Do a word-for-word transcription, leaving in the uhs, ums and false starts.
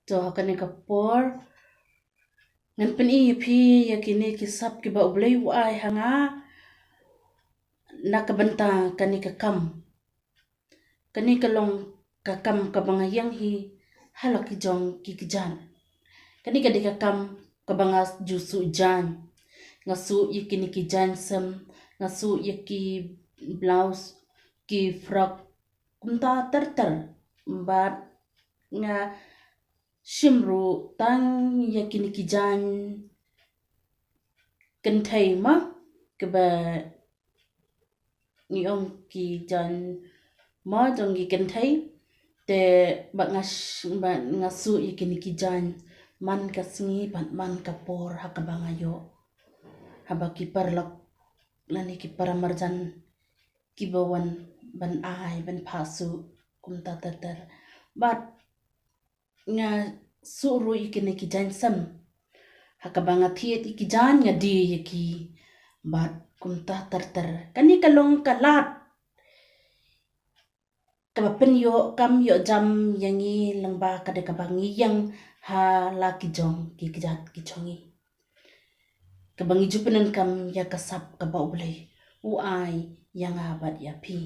To ha kane ka por ngan pyni ïa phi ïa kine ki sap kiba U Blei u ai ha nga na ka bynta kane ka kam. Kane ka long ka kam kaba nga ïeng hi ha la ki jong ki kjat. Kane ka dei ka kam kaba nga ju suh jaiñ. Nga suh ïa kine ki jaiñ sem, nga suh ïa ki blouse, ki frock, kumta ter ter. Bad nga shim ruh tang ïa kine ki jaiñ kynthei ma, kaba ngi ong ki jaiñ ma jong ki kynthei. Te ba nga sh-, ba nga suh ïa kine ki jaiñ man ka sngi bad man ka por ha kaba nga ïoh, haba ki paralok lane ki paramarjan kiba wan ban ai ban phah suh kumta ter ter. Bad nga suh ruh ïa kine ki jaiñ sem. Ha kaba nga thied ïa ki jaiñ nga die ïa ki. Bad kumta ter ter. Kane ka long ka lad kaba pynïoh kam ïoh jam ïa ngi lyngba ka dei kaba ngi ïeng ha la ki jong ki kjat ki jong ngi. Kaba ngi ju pyndonkam ïa ka sap kaba U Blei u ai ïa nga bad ïa phi.